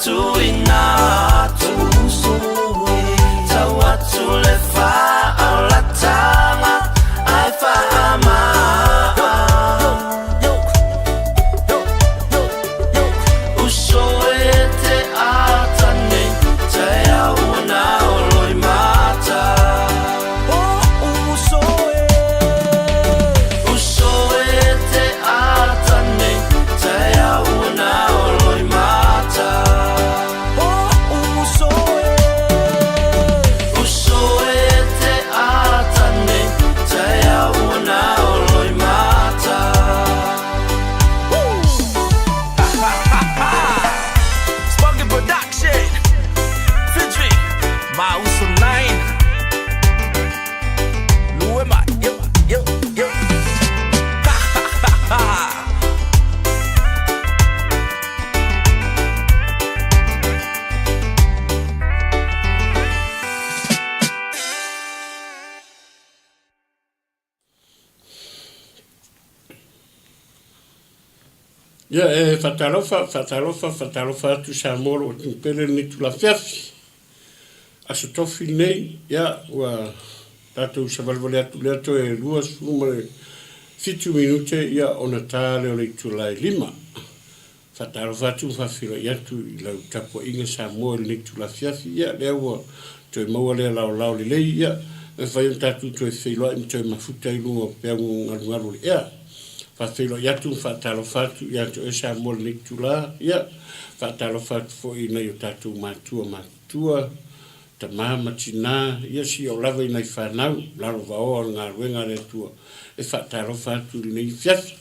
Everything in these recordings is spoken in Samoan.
tuina atu Tau atu le faaolatanga ae faamaa Uso e te ata nei Taeao ua naolo i mata Uso e Uso e te ata nei Taeao ua naolo i mata Uso e Uso e te ata nei Taeao ua naolo i mata Spunky Production Featuring Mauso 9 Lue mai yo yo yo Ha ha ha ha Ia, e faatalofa, faatalofa, faatalofa atu Samoa o lo o tupele lenei tulafiafi. Aso tofi lenei, ia, ua tatou savalivali atu lea toe 27 minute, ia, ona ta lea o le itula e 5. Faatalofa atu ma faafeiloai atu i lau tapuaiga Samoa i lenei itula afiafi. Ia, lea ua toe maua lea laolao lelei, ia, e mafai ona tatou toe feiloai ma toe mafuta i luga o peau galugalu o le ea. Faafeiloai atu ma faatalofa atu ia te oe Samoa i lenei itula. Ia, faatalofa atu foi i nai o tatou matua matutua, tama ma tina, ia seia oo lava i nai fanau, lalovaoa o le galuega a le Atua e faatalofa atu i lenei afiafi.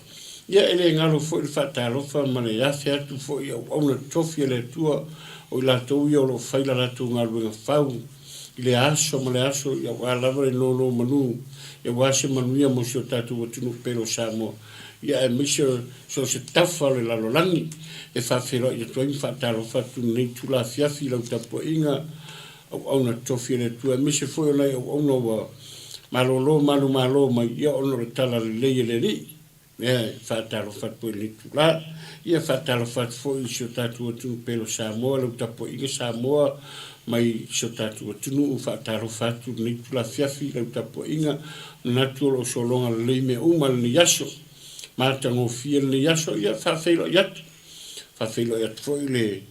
Ia e le galo foi le faatalofa ma le afe atu foi i auauna totofi a le Atua, o i latou ia o lo o fai la latou galuega fau i le aso ma le aso, ia aua lava le nonomanu, ia aua se manuia mo si o tatou atunuu pele o Samoa, ia aemaise so o se tafa o le lalolagi e faafeiloai atu ai ma faatalofa atu i lenei itula afiafi i lau tapuaiga auauna totofi a le Atua, aemaise foi o nai auauna ua malolo manumalo mai ia ona o le talalelei e le Alii. Ea e faatalofa atu foi i lenei itula. Ia faatalofa atu foi i si o tatou atunuu pele o Samoa, lau tapuaiga Samoa mai si o tatou atunuu, faatalofa atu i lenei itula afiafi i lau tapuaiga, manatu o lo o sologa lelei mea uma i lenei aso. Matagofie lenei aso, ia faafeiloai atu. Faafeiloai atu foi i le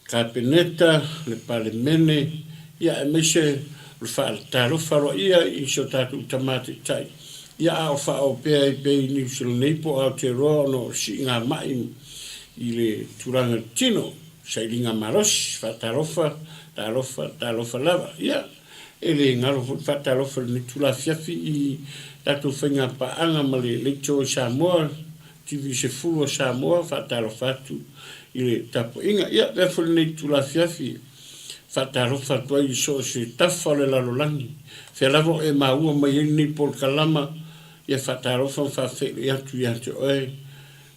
Kapeneta, le Palemene, ia aemaise o le faatalofa aloaia i si o tatou Tama Taitai, ia a o faaopea ai pea i Niu Sila nei po o Aotearoa ona o siigamai i le tulaga i le tino, sailiga malosi, faatalofa, talofa, talofa lava. Ia, e le galo foi le faatalofa i lenei itula afiafi i tatou faigapaaga ma le Leitio i Samoa, TV 10 a Samoa, faatalofa atu i le tapuaiga. Ia, avea foi lenei itula afiafi e faatalofa atu ai i so o se tafa o le lalolagi, fea lava o e maua mai ai lenei polokalama, ia faatalofa ma faafeiloai atu ia te oe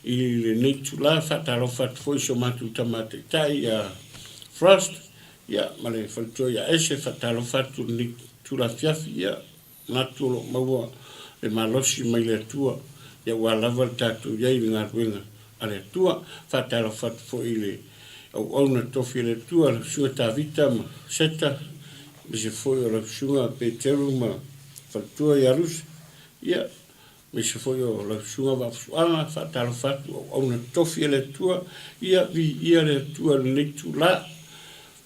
i lenei itula. Faatalofa atu foi i si o matou tama taitai ia Frost, ia, ma le faletua ia Ese, faatalofa atu i lenei itula afiafi, ia, manatu o lo o maua le malosi mai le Atua, ia ua lava le tatou i ai i le galuega a le Atua. Faatalofa atu foi i le auauna tofi a le Atua, lau Susuga Tavita ma Seta, aemaise foi o lau Susuga Peteru ma faletua ia Lusa, ia, aemaise foi o lau Susuga Vaafusuaga, faatalofa atu, auauna tofi a le Atua, ia viia le Atua i lenei itula.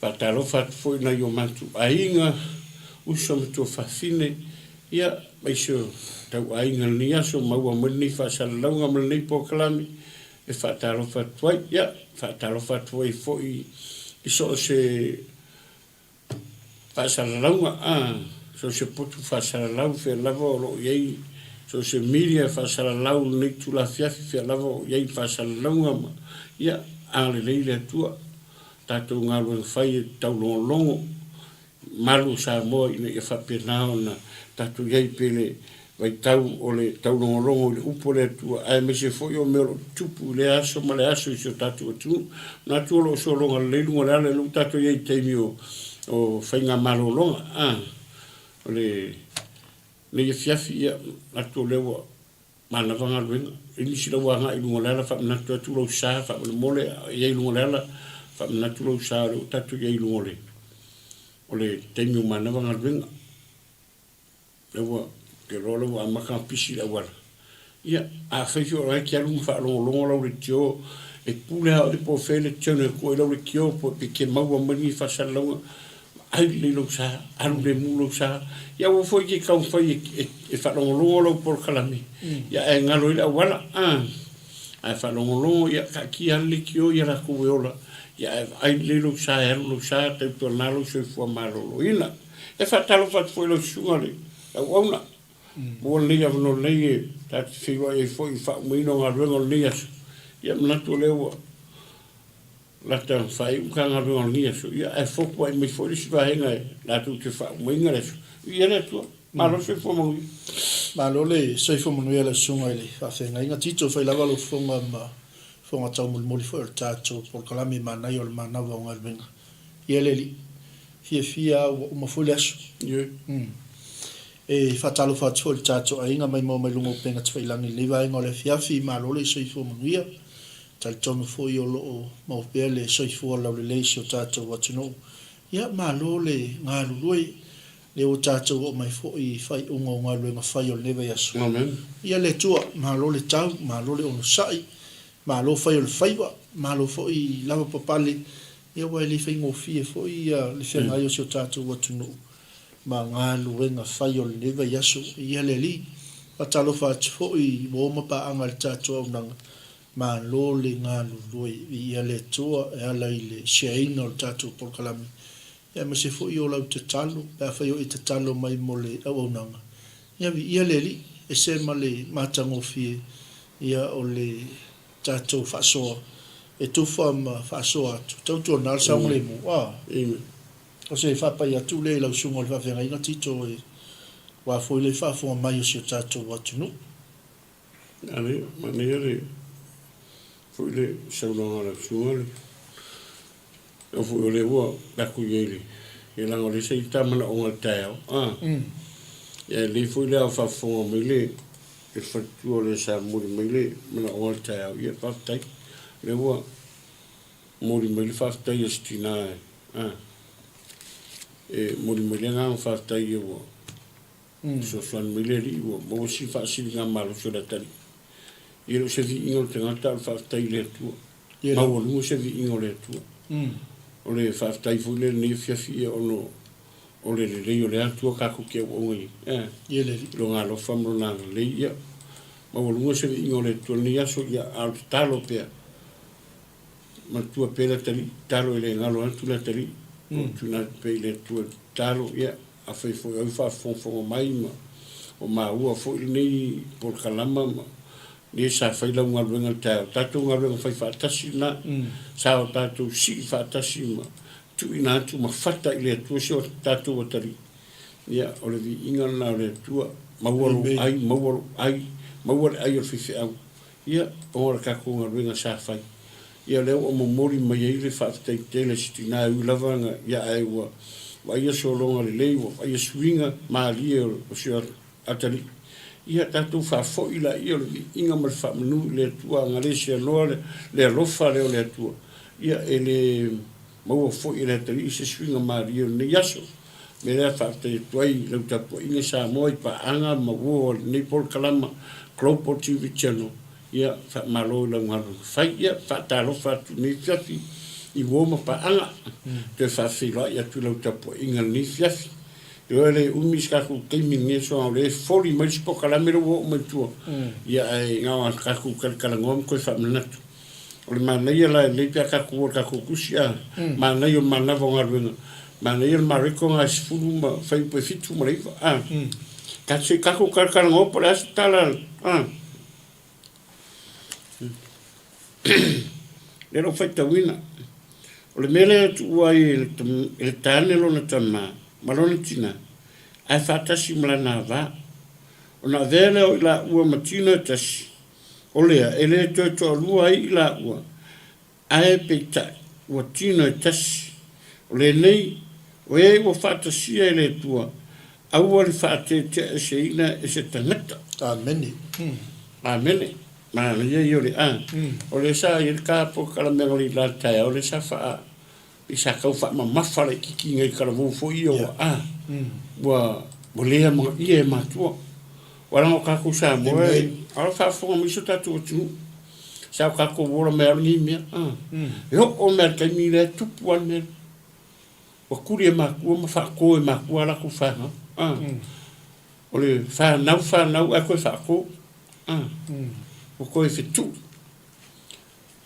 Faatalofa atu foi i nai o matou aiga, uso ma tuafafine, ia, aemaise o tauaiga i lenei aso, maua mai lenei faasalalauga ma lenei polokalame e faatalofa atu ai. Ia, faatalofa atu ai foi i so o se faasalalauga, a, so o se potu faasalalau, fea lava o lo o i ai, so o se media faasalalau i lenei itula afiafi, fea lava o i ai faasalalauga ma, ia, agalelei le Atua. Tatou galuega fai e taulogologo malu o Samoa ina ia faapena ona tatou i ai pei le vaitau o le taulogologo i le upu a le Atua aemaise foi o mea o lo o tutupu i lea aso ma le aso i si o tatou atunuu. Manatu o lo o sologa lelei luga o le ala, lea ua tatou i ai i taimi o faigamalologa. A o lenei afiafi, ia, manatu o lea ua Manava galuega. E nisi lau agai i luga o le ala faamanatu atu lou sa faamolemole a i ai i luga o le ala. Faamanatu lou sa o lea ua tatou i ai i luga o le o le taimi o manava galuega. Lea ua, ou te iloa o lea ua amata ona pisi le auala. Ia, afai foi o la e te alu ma faalogologo lau leitio, e pule lava oe po o fea le channel e tuu ai lau leitio, pe te maua mai ni faasalalauga, vaai lelei lou sa, alu lemu lou sa. Ia aua foi e te taumafai e faalogologo lau polokalame, ia ae galo ai le auala. Ae faalogologo, ia taatia lava le leitio ia latou e ola, ia ae vaai lelei lou sa e alu lou sa, tautuana lou soifua maloloina. E faatalofa atu foi i lau susuga i le auauna. Maua lenei avanoa lelei e ta te feiloai ai foi i le faaumaina o galuega o lenei aso. Ia manatu o lea ua lata faaiu ta galuega o lenei aso, ia ae fotuai mai foi le isi vaega e latou te faaumaina le aso. Viia le Atua. Malo le soifua manuia. Malo le soifua manuia lau susuga i le faafeagaiga. Tito, fai lava lou fofoga ma fofoga taumolimoli foi o le tatou polokalame manaia o le manava o galuega. Ia le alii. Fiafia a ua uma foi le aso. Ioe. E faatalofa atu foi i le tatou aiga mai maua mai luga o upega tafailagi i lenei vaega o le afiafi. Malo le soifua manuia. Talitonu foi o lo o maua pea le soifua laulelei i si o tatou atunuu. Ia, malo le galulue. Lea ua tatou oo mai foi i faaiuga o galuega fai o lenei vaiaso. Amen. Ia le Atua, malo le tau, malo le onosai, malo fai o le faiva, malo foi lavapapale, ia aua e le faigofie foi le feagai o si o tatou atunuu ma galuega fai o lenei vaiaso. Ia le Alii, faatalofa atu foi i uo ma paaga i le tatou auaunaga, malo le galulue, viia le Atua e ala i le share ina o le tatou polokalame, aemaise foi o lau tatalo, pe afai o e tatalo mai mo le auaunaga, ia viia le Alii, ese ma le matagofie ia o le tatou faasoa e tufa ma faasoa atu, tautuana le saogalemu. A o se faapai atu lea i lau susuga o le faafeagaiga Tito e aua foi le faafofoga mai o si o tatou atunuu. Ale, manaia le foi le saunoaga a lau susuga le ao foi o lea ua tatou i ai i le ia leaga o lea sa i ai ta manaoga i le taeao a ia e lelei foi le ao faafofoga mai le le faletua lea sa momoli mai le manaoga i le taeao ia faafetai o lea ua momoli mai le faafetai a si tina a e momoli mai le agaga faafetai ia ua fesoasoani mai le Alii ua maua si faasiligamalosi o le atalii. E le o se viiga o le tagata a o le faafetai i le Atua. Maualuga se viiga o le Atua. O le faafetai foi lea i lenei afiafi ia ona o le lelei o le Atua tatou te auauna i ai, i Lona alofa ma Lona agalelei. Ia maualuga se viiga o le Atua i lenei aso, ia a o le tatalo pea, Manatua pea le atalii, tatalo e le galo atu le atalii, o lo o tuuina atu pea i le Atua le tatalo, ia, afai foi o ai faafogafoga mai ma o maua foi lenei polokalama ma lea sa fai lau galuega i le taeao, tatou galuega fai faatasi lena, sa o tatou sii faatasi ma tuuina atu ma fata i le Atua si o tatou atalii. Ia, o le viiga lena o le Atua, maua lou ai, maua lou ai, maua le ai o le faifeau. Ia, ona o le tatou galuega sa fai, ia lea ua momoli mai ai le faafetai tele i si tina e ui lava na ia ae ua vaaia sologa lelei, ua vaaia suiga malie o si atalii. Ia tatou faafoi laia o le viiga ma le faamanu i le Atua, agalesianoa le alofa lea o le Atua, ia e le maua foi e le atalii se suiga malie o lenei aso. O le mea lea e faafetai atu ai i lau tapuaiga Samoa i paaga ma uo a lenei polokalama Global TV Channel, ia faamalo i lau galuega fai. Ia faatalofa atu i lenei afiafi i uo ma paaga, toe faafeiloai atu i lau tapuaiga i lenei afiafi. Ioe e le umi se tatou taimi i lenei aso o lea e foli mai le isi polokalame lea ua oo mai i tua, ia ae na ona tatou talatalanoa ma toe faamanatu. O le manaia la e lelei pe a tatou o i le tatou tusi a, manaia o le manava o galuega, manaia le Mareko na e 10 ma fuaiupu e 7 ma le 9 a. Tatou se i tatou talatalanoa po o le a se tala a. Lea la ua faitauina. O le mea lea e tuua ai e le tane lona tama ma lona tina ae faatasi ma lana ava, ona avea lea o i laua ma tino e tasi, O lea, e le toe toalua ai i laua, ae peitai, ua tino e tasi. O lenei, o e ua faatasia e le Atua, aua le faateeteaeseina e se tagata. Amene. Amene. Manaia ia o le a. O lea sa i ai le ta polokalame analeila i le taeao lea sa faa. Pei sa tau faamamafa laitiiti nai talavou foi ia ua a, ua ua le amanaia e matua. Aua leaga o tatou Samoa e, a o faafofoga mai si o tatou atunuu, sa o tatou ola mai lava lenei mea, a. E oo mai lava i le taimi lea e tupu lava le mea lea. Ua tuli e matua ma faato e matua a latou fanau, a. O le fanau fanau ae toe faato, a. Ua toe fetuu.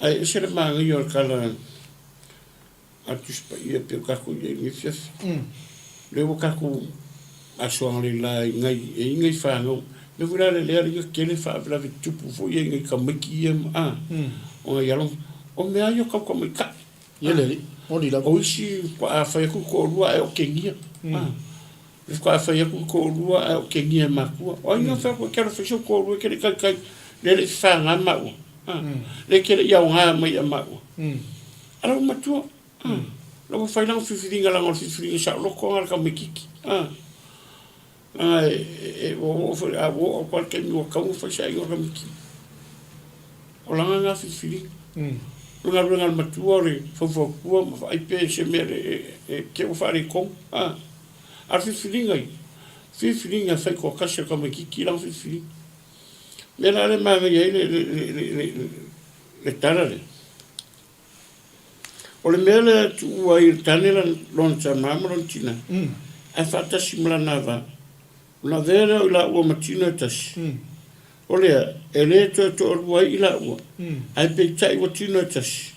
Ae ese le manaia o le tala a le Tusi Paia pei o tatou i ai i lenei afiafi. Lea ua tatou aso analeila i nai, e i ai nai fanau, mea foi la lea alii na tele faalavelave tutupu foi ia i nai tamaiti ia ma, a, o nai alo, o mea lava ia o tau tamaitai. Ia le alii, moni lava. O isi faatoa fai atu le toalua ae otegia, a. Faatoa fai atu le toalua ae otegia e matua. O ai na fai atu e te alu e fai sou toalua e te le i taitai, lea e le i fafaga maua, a, lea e te le i aoga mai ia maua. A la ua matua, a, la ua fai lana filifiliga leaga o le filifiliga saoloto lena a le tamaitiiti, a. Leaga e, ua oo foi, a ua oo atu lava i le taimi ua tatau ona fai se aiga o le tamaitiiti. O lana lena filifiliga. O le galuega a le matua o le faufautua ma vaai pe se mea e te i ua faaletonu, a. A o le filifiliga ia, filifiliga e faitoatasi e le tamaitiiti lana filifiliga. O le mea la lea e manaia ai le tala lea, o le mea lea e tuua ai e le tane lona tama ma lona tina, ae faatasi ma lana ava, ona avea lea o i laua ma tino e tasi, o lea, e le toe toalua ai i laua, ae peitai ua tino e tasi.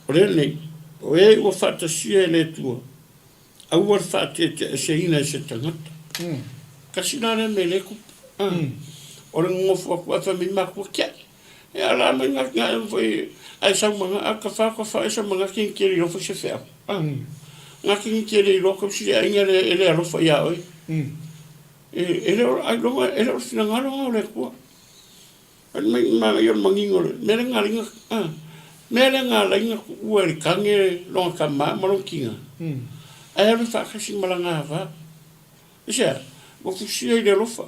O lenei, o e ua faatasia e le Atua, Aua le faateteeseina e se tagata. Tasi la lea mea lea e tupu. O le nonofo atu ae fai mai matua, Tiai, e ala mai nga nga foi ae sau ma nga ka fa ka fa e sau ma nga ke ke le foi se feau. Nga ke ke le iloa tausi le aiga lea e le alofa ia oe. E le o ailoga e le o le finagalo lena o le Atua. Fai mai manaia o le manino o le mea lea na ala ai ona mea lea na ala ai ona tuua e le tane lona tama ma lona tina, ae alu e faatasi ma lana ava. Aisea? Ua fusia i le alofa.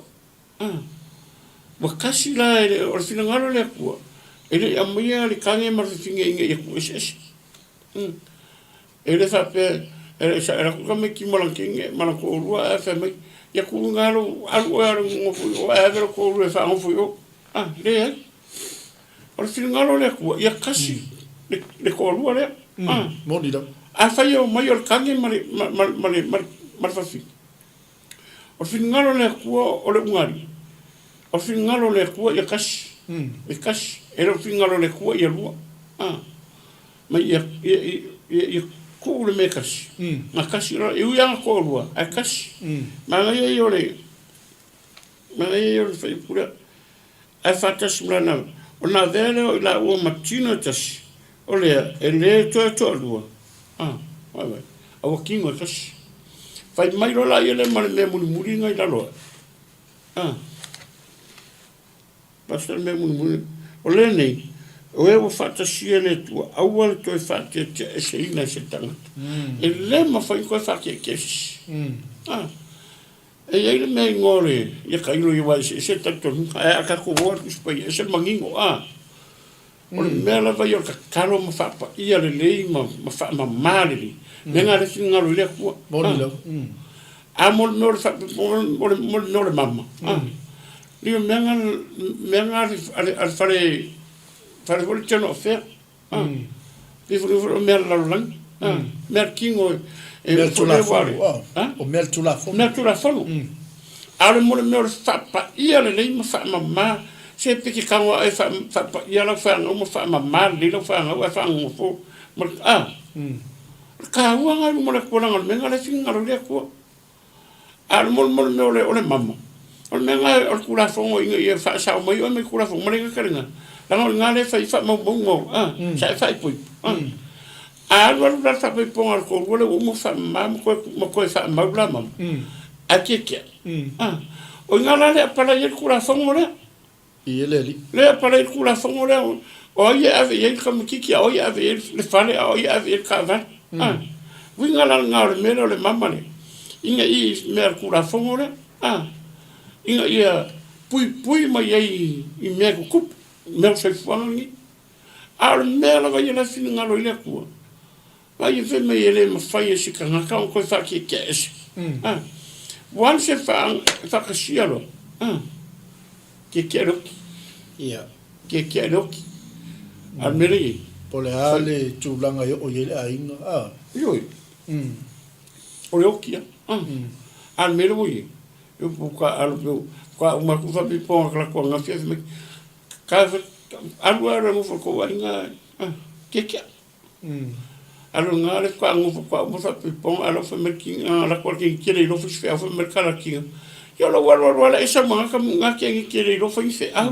Ua tasi la e le, o le finagalo o le Atua, e le i aumaia le tane ma le fafine ina ia tuueseese. E le faapea, e alu atu tamaiti ma lana teine ma lana toalua ae fai mai, ia tuu ina lou, alu oe alu nofo i o ae ave lou toalua e faanofo i o. Ah, leai. O le finagalo o le Atua, ia tasi le toalua lea. Ah. Moni lava. Afai e omai o le tane ma le, ma, ma, ma le, ma le, ma le fafine. O le finagalo o le Atua o le ugali'i. O le finagalo o le Atua ia tasi. E tasi. E le o le finagalo o le Atua ia lua. Ah. Ma ia, ia, ia, ia tuu le mea e tasi. Na tasi loa, e ui lava ina toalua, ae tasi. Manaia ia o le, manaia ia o le fuaiupu lea. Ae faatasi ma lana, ona avea lea o i laua ma tino e tasi, o lea, e le toe toalua, a, vaai, a ua tino e tasi. Fai mai loa laia lea ma le mea mulimuli na i lalo ae. A. Basta le mea mulimuli. O lenei, o e ua faatasia e le Atua, aua le toe faateteaeseina e se tagata. E le mafai ona toe faateatea se isi. A. E i ai le mea igoa o le, ia tailo ia aua e eseese le talitonuga, ae a tatou o atu i Sipaia, e ese le manino, a. O le mea lava ia o le tatalo ma faapaia lelei ma, ma faamama lelei, mea na lea e finagalo i le Atua. Moni lava. A mo le mea o le faa, mo le, mo le mea o le mama, a. Ia mea na, mea na a le, a le fale, fale foi le General Affair. Pei foi o mea a le lalolagi, mea a le tino e Mea a le Tulafono, o mea a le Tulafono. Mea a le Tulafono. A o le mo le mea o le faapaia lelei ma faamama, se pe te tago lava oe e faapaia lau fanau ma faamama lelei lau fanau ae faanonofo ma le, a? O le taua lena i luma o le Atua leaga o le mea lena o lea e finagalo ai le Atua. A o le mo le mea o le mama, o le mea lena o le Tulafono ina ia faasao mai oe mai le Tulafono, ma le gata i lena, leaga o i ina lea e fai ai faamaumauga o, a, sa e faaipoipo, a. A alu alu la le faaipoipoga a le toalua lea ua uma ona faamama ma toe, ma toe faamau la mama, ae tiatia, a. O i ina la lea e apalai ai le Tulafono lea. I le alii. Lea e apalai le Tulafono lea, o ai e ave i ai le tamaitiiti, a o ai e ave i ai le fale, a o ai e ave i ai le taavale. A. Uiga la lena o le mea lea o le mama lea, ina i mea a le Tulafono lea, a, ina ia puipui mai ai i mea e tutupu, mea o le soifuaga lenei. A o le mea lava ia la e finagalo ai le Atua, Vaai e fai mai e le mafai e se tagata ona toe faakeekea ese. A. Once e faakasia loa, a, keekea le oki. Ia. Keekea le oki. A o le mea lea e i ai. Po o le a le tulaga e oo i ai le aiga, a. Ioe. O le oki lava. A. A o le mea lea ua i ai, e faatoa uma atu faapipoga talaatu ananafi ae fai mai, alu lava e nofo i le tou aiga, a, keekea. Alu na le faatoa nofo faatoa uma faapipoga ae la fai mai le tiga alu atu le teine le iloa fai se feau fai mai le tala a le tiga ia lou alu alu a la esa ma gata na teine le iloa fai ni feau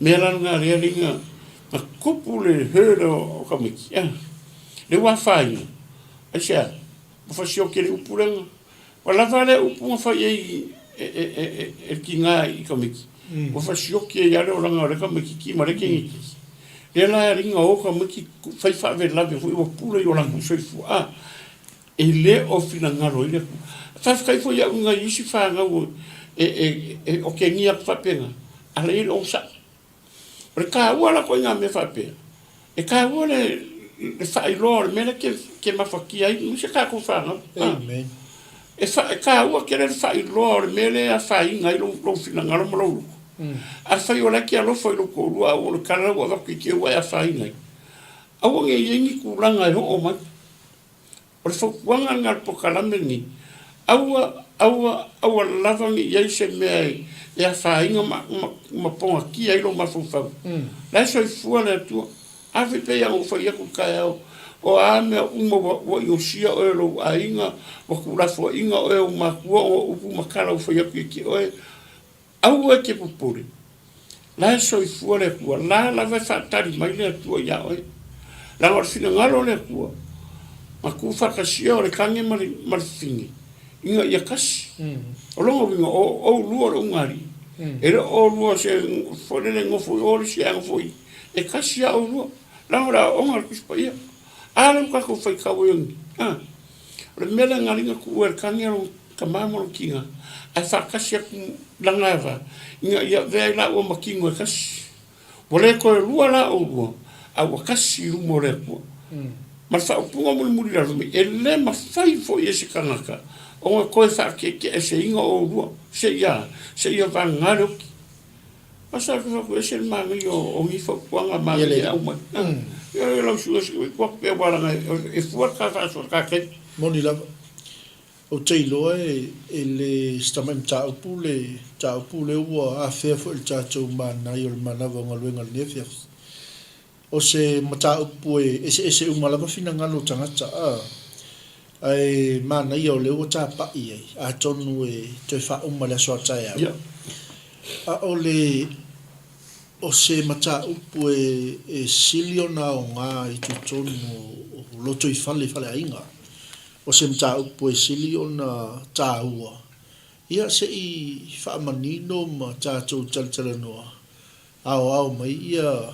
mea la lena lea lea na tupu le herd o tamaiti lea ua afaina aisea ua fasioki e le upu lea Ua lava lea upu na fai ai e le tiga i tamaiti, ua fasioki ai lava le olaga o lea tamaititi ma lea teineitiiti. Lea la e alii na o tamaiti fai faalavelave foi ua pule i o latou soifua, a, e le o finagalo ai le Atua. Faafetai foi au i nai isi fanau e otegia atu faapena, a la e i ai le onosai. O le taua la ituaiga mea faapea, e taua le faailoa o le mea lea e te mafatia ai aemaise tatou fanau. Amen. E taua tele le faailoa o le mea lea e afaina ai lou finagalo ma lou loto. Afai o la e te alofa i lou toalua a o le tala la ua avatu i te ua e afaina ai, aua ne i i ai ni tulaga e oo mai. O le fautuaga lena o le polokalame lenei, aua, aua, aua lava ne i i ai se mea e afaina ma pogatia ai lou mafaufau. La e soifua le Atua. Afai pei lava ona ou fai atu i le taeao, o a mea uma ua iosia oe e lou aiga, ua tuulafoaiina oe e ou matua, o upu ma tala ua fai atu ia te oe, Aua e te popole, la e soifua le Atua, la lava e faatali mai le Atua iā oe. Leaga o le finagalo o le Atua, na tuufaatasia o le tane ma le, ma le fafine, ina ia tasi. O lona uiga, o oulua o le ugaalii. E le o oulua se foi lele e nofo i o le isi ae nofo i i. E tasi lava oulua. Leaga o le aoaoga a le Tusi Paia. A lea ua tatou faitau ai, a? O le mea lea na ala ai ona tuu e le tane lou tama ma lou tina ae faatasi atu lana ava ina ia avea ai laua ma tino e tasi. Ua le toe lua la oulua, a ua tasi i luma o le Atua. Ma le faaupuga mulimuli lalo mai, e le mafai foi e se tagata ona toe faakeekeeseina oulua seia seia vagana le oki. Asa atu atu ese le manaia o ni fautuaga manaia e aumai. Ia lau susuga se i tuu atu pea aua leaga e fua le ta faasoa ta taimi. Moni lava. Ou te iloa e le se tamai mataupu le mataupu lea ua afea foi e le tatou manaia o le manava o galuega i lenei afiafi. O se mataupu e eseese uma lava finagalo o tagata, a, ae manaia o lea ua tapai ai, atonu e toe faauma i le aso a taeao. A o le, o se mataupu e, e sili ona aoga i totonu o lotoifale i faleaiga, o se mataupu e sili ona taua, ia se i faamanino ma tatou talatalanoa aoao mai ia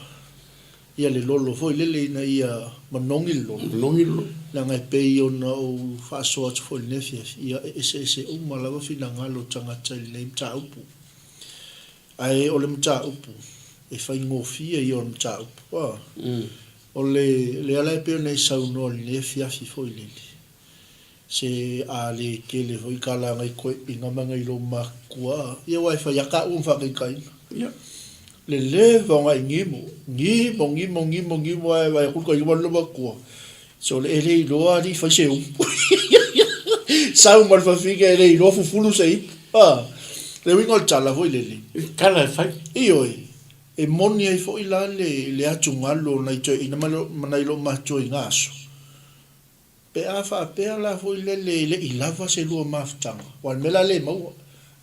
ia le lolo foi lele ina ia manogi le lolo. Manogi le lolo. Leaga e pei ona ou faasoa atu foi i lenei afiafi, ia e eseese uma lava finagalo o tagata i lenei mataupu. Ae o le mataupu, e faigofie ia o le mataupu. A. O le lea la e pei ona e saunoa i lenei afiafi foi lele, Se a le tele foi ka laga i koeina ma ngai lou makua, ia aua e fai a ka uma faataitaiga. Ia. Le leva o ngai gimo, gimo, gimo, gimo, gimo ae vaai atu le toeaina ma lona matua, sole e le iloa alii fai se upu. Sau ma le fafine e le iloa fufulu se ipu. A, le uiga o le tala foi lele. Tala e fai. Ioe, e moni ai foi la le, le atugalu o nai toeaiina ma nai lou matua i na aso. Pe a faapea la foi lele e le i lava se lua mafutaga, aua o le mea la lea e maua,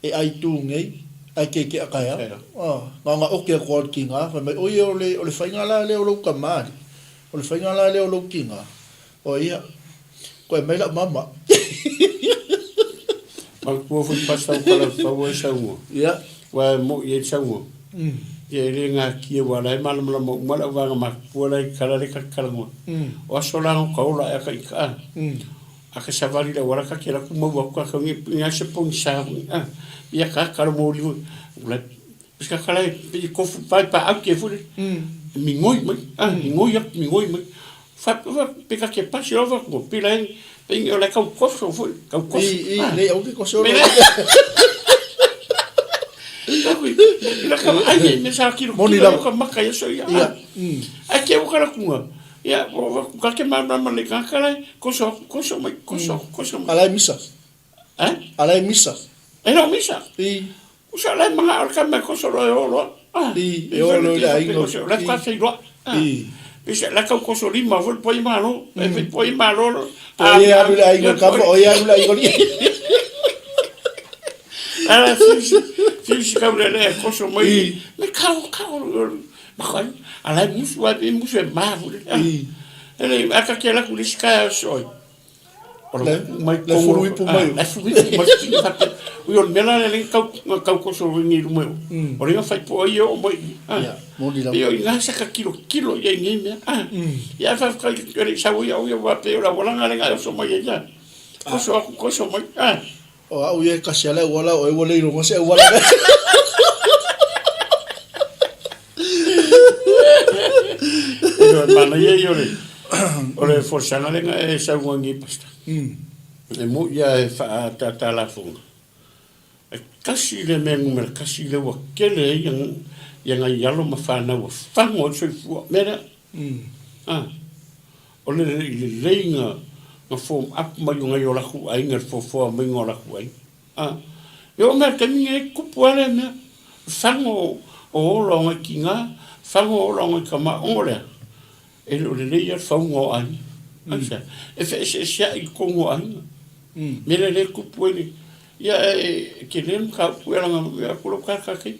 e ai tu nei, ae keke'a taeao. A, na ona oke atu lava o le tiga, fai mai, Oi, o le, o le faiga la lea o lou tama alii, o le faiga la lea o lou tiga. O ia, koe mai la'u mama. Manatua foi pasa o Kalaupau ai saunoa. Ia. Aua e mo'i ai le saunoa. Ia e le natia aua o la e malamalama uma le auvaega matutua la e i tala lea ta te talanoa. O aso la na ta ola ae a ita a. A ta savali i le auala ta te alu atu maua atu tatou i ai se pogisa foi a. Ia ta tala moli foi. Pei ka tala e pei e tofu pae paau te foi lele. Migoi mai a migoi atu migoi mai. Faapea pe ta te pasi lava atu pe la pe o la tau koso foi tau koso. I i lei au ke koso. Me la ka ai me sa kilo kilo ka maka ia so ia. Ia. Ai ke o kala kunga. Ia o ka ke ma ma le ka kala koso koso mai koso koso mai. Ala misa. Eh? Ala misa. E no misa. I. Usa la manga o ka me koso lo e olo. I, e olo i le aiga. La ka fei loa. I. Pisa la kau koso lima foi poi malo. E fei poi malo. O e alu le aiga kapa, o e alu le aiga li. Ala fisi, fisi kau le le koso mai. Me kau kau ma kai. Ala musu a musu e ma foi. I. Ele aka ke la ku le sky soi. Le fulu ipu mai. Le fulu ipu mai faapea. Ui o le mea la lea lea tau tau koso i nei luma i o. O lea fai po ai e oo mai i. Ia, moni lava. Pei o i ina sa ka kilokilo i ai nei mea. Ia faafetai e le i sau ai au ia aua pei o le aualaga lea na e oso mai ai ia. Koso aku koso mai. O au ia e kasi a le auala o oe ua le iloga se auala. E manaia ia o le o le folasaga lea na e saunoa nei Pastor. E mo'i lava e faaataataa lafoga. E tasi le mea numera tasi lea ua tele ai ia nai alo ma fanau ua fago ai le soifua. O le mea lea. O le lelei na form up mai o nai o latou aiga i le foafoa maiga o latou aiga. A, e oo mai i le taimi lenei, tupu lava lea mea, fago o ola o nai tina, fago o ola o nai tama, ona o le a? E le o lelei lava le fauga o aiga. Aisea? E feeseeseai i totonu o aiga. Mea lea lea e tupu ai le, ia e tele le mataupu ia leaga e aku lau tala tatou.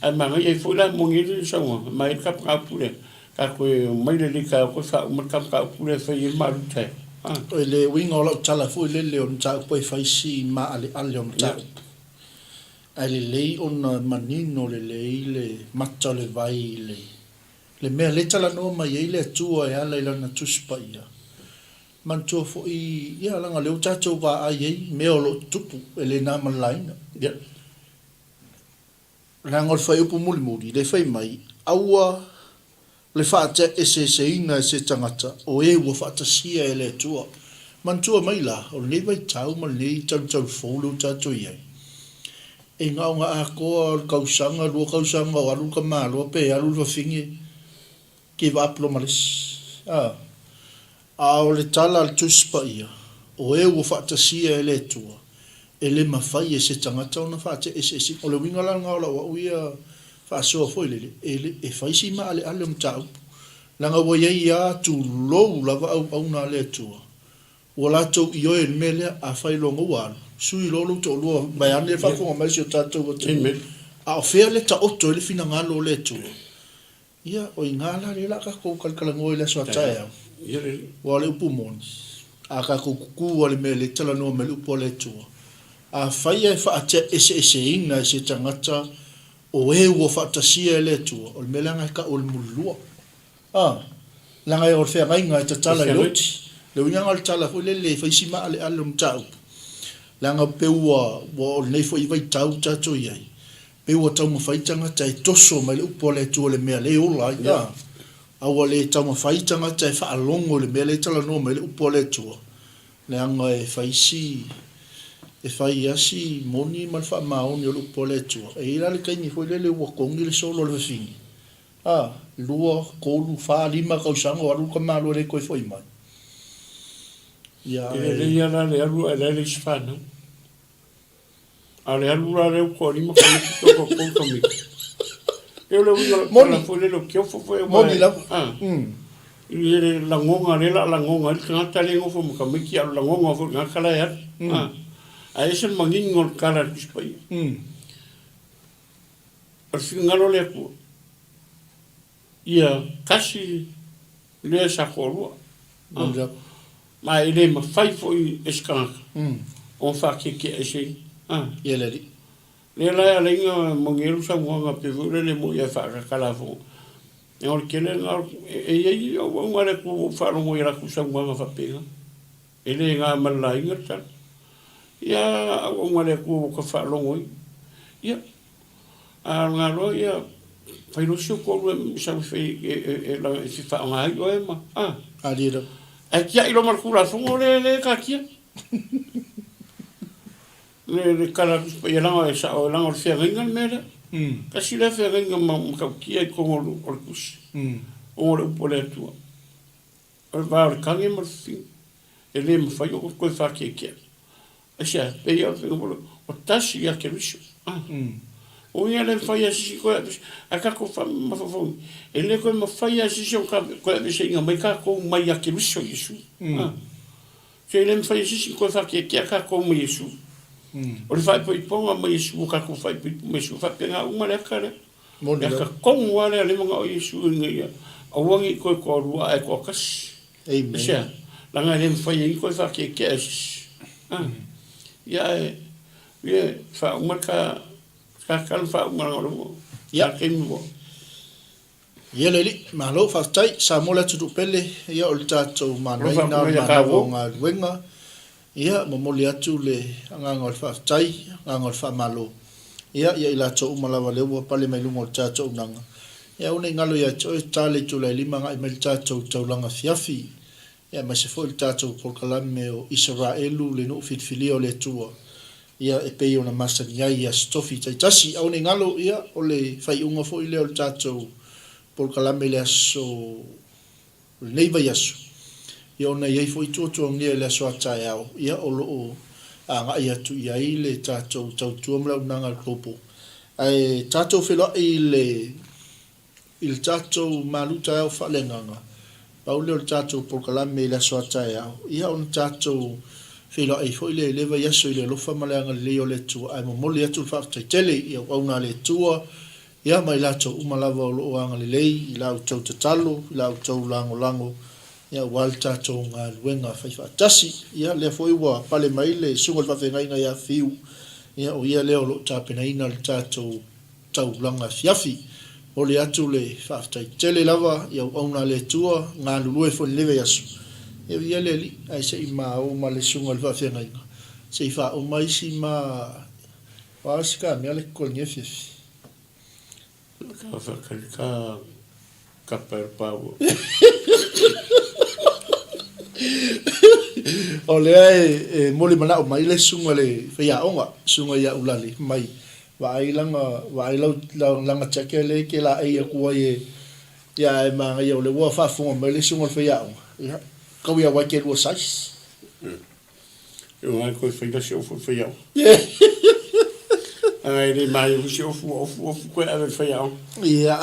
Ae manaia ai foi la moni ai le saunoaga, ma e i ai le mataupu lea, ta toe omai lelei taeao toe faauma le ta mataupu lea e fai ai le malu taeao. O le uiga o lau tala foi lele o le mataupu e fai si maaleale o le mataupu. Ae lelei ona manino lelei le mata o le vai i le le mea lea e talanoa mai ai le Atua e ala i Lana Tusi Paia. Manatua foi, ia, leaga o lea ua tatou vaai ai mea o lo o tutupu e le na ma le laina. Leaga o le fuaiupu mulimuli, lea fai mai, Aua le faaeseeseina e se tagata o e ua faatasia e le Atua. Manatua mai la, o lenei vaitau ma lenei talutalu fou lea ua tatou i ai, e gaoga atoa o le tausaga, lua tausaga o alu le tamaloa pe alu le fafine, give up loa ma le isi. A. A o le tala a le Tusi Paia, o e ua faatasia e le Atua, e le mafai e se tagata ona faateeseeseina. O le uiga la lena o lau au ia faasoa foi lele, e le, e fai si maaleale o mataupu, leaga ua i ai lava tulou lava auauna a le Atua, ua latou ioe i le mea lea, afai loa na ua alu, sui loa lou toalua, vaeane le faafofoga mai a si o tatou atunuu. A o fea le taoto ai le finagalo o le Atua? Ia, o i ina la lea o le a tatou talatalanoa i le aso a taeao, aua o le upu moni, a tatou tutu lava i le mea lea e talanoa mai le upu a le Atua, afai e faaeseeseina e se tagata o e ua faatasia e le Atua, o le mea leaga e tau o le mulilua. A, leaga o le feagaiga e tatala i le oti. Le uiga lena o le tala foi lele e fai si maaleale o le mataupu, leaga pei ua, ua o lenei foi vaitau tatou i ai, Pei ua taumafai tagata e toso mai le upu a le Atua i le mea lea e ola ai, a, a ua le taumafai tagata e faalogo i le mea lea e talanoa mai ai le upu a le Atua, leaga e fai si, e fai lava si moni ma le faamaoni o le upu a le Atua. E i ai la le taimi foi lele ua togi le solo a le fafine, a, lua, tolu, fa, lima tausaga o alu le tamaloa e le toe foi mai. Ia, E lelei lava la le alu ae la e leai se fanau. A o le alu la lea ua toalima tamaiti toatolu tamaiti. E o le uiga o lau tala foi lele o Keofa foi aua Moni lava. I le lagona lea o le a lagona ai le tagata lea e nofo ma tamaiti a o le lagona foi o le tagata la e alu. Ae ese le manino o le tala a le Tusi Paia. O le finagalo o le Atua, ia tasi lea sa toalua. Ma e le mafai foi e se tagata ona faakekeaeseina. Ia le alii. Lea la e ala ai ona manuia lou saunoaga pei foi lele moni ae faatatala foi. O le tele lena e i ai auauna a le Atua ua ou faalogo i a latou saunoaga faapena. E le na ma le laina le tala. Ia auauna a le Atua ua ta faalogo ai. Ia, a o lena loa ia, fai loa si ou toalua e sau e fai e fia faaaoga ai oe ma, a. Malie lava. Ae tiai loa ma le Tulafono lea lea e taatia. Le le tala a le Tusi Paia leaga e sao leaga o le feagaiga le mea lea. Tasi lea feagaiga ma matautia i totonu o le Tusi, ona o le upu a le Atua. O le va o le tane ma le fafine, e le mafai ona toe faakeakea. Aisea? Pei lava o le faiga foi lea, ua tasi ia Keriso. O ia le mafai lava e se isi toe aveese, ae tatou mafaufau, e le toe mafai lava e se isi ona toe aveeseina mai tatou mai ia Keriso Iesu. Se e le mafai e se isi ona toe faakeakea tatou mai Iesu. O le faaipoipoga mai Iesu, ua tatou faaipoipo mai Iesu, e faapena uma le ata lea. Moni Le lava. ata tonu lava lea o lea e manao Iesu ina ia aua ne i toe toalua ae toatasi. Amen. Aisea? Leaga e le mafai ai ona toe faakeakea e se isi. Ia ae, ia faauma le ta, ta tala faauma leaga o lea ua, Ia. taimi ua. Ia le alii, malo faafetai, Samoa le atunuu pele, ia o le tatou Alofa manaia atu o le mai ia manava o tāua. galuega, ia momoli atu le agaga o le faafetai, agaga o le faamalo, ia ia i latou uma lava lea ua pale mai luga o le tatou auaunaga, ia aua ne i galo ia te oe, ta le itula e lima agai mai le tatou taulaga afiafi, ia aemaise foi le tatou polokalame o Isaraelu le nuu filifilia o le Atua, ia e pei ona masani ai i Aso Tofi taitasi. Aua ne i galo, ia, o le faaiuga foi lea o le tatou polokalame i le aso, o lenei vaiaso, ia ona e i ai foi tuatuagia i le aso a taeao, ia o lo o agai atu i ai le tatou tautua ma le auaunaga a le Global. Ae tatou feiloai i le. I le tatou malu taeao faaleagaga, pau lea o le tatou polokalame i le aso a taeao, ia ona tatou feiloai ai foi lea i lea vaiaso i le alofa ma le agalelei o le Atua, ae momoli atu le faafetai tele i auauna a le Atua, ia ma i latou uma lava o lo o agalelei i la outou tatalo, i la outou lagolago, ia aua le tatou galuega faifaatasi. Ia lea foi ua pale mai le Susuga i le Faafeagaiga ia Fiu, ia o ia lea o lo o tapenaina le tatou taulaga afiafi. Momoli atu le faafetai tele lava i auauna a le Atua, galulue foi i lenei vaiaso. Ia viia le Alii, ae se i ma o ma le susuga i le faafeagaiga, se i faauma isi ma, o a si ka mea le kokolenei afiafi. Ka kapa e le paua. O lea e momoli manao mai le susuga i le faiaoga, susuga ia Ulale mai Vaai lana, vaai lau, lana tiake lea e te laei atu ai e, ia ae manaia o lea ua faafofoga mai le susuga i le faiaoga, ia, tau ia wae kelua size. E oga e koe fai la se ofu e faiaoga. Aga e le maia foi se ofu, ua ofu ofu koe ave i le faiaoga. Ia.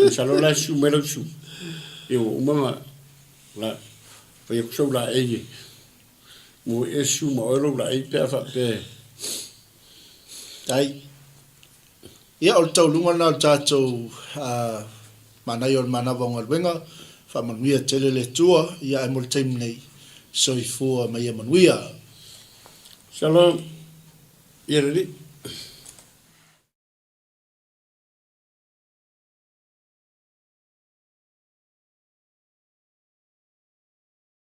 Masalo la e susu mai lau susu. Ia ua uma ona la, fai atu sau laei e mo e susu ma oe lou laei pe a faapea e. Ai. Ia, o le tauluga lena o le tatou manaia o le manava o galuega, faamanuia tele le Atua, ia ae mo le taimi nei, soifua ma ia manuia. Shalom. Ia lelei.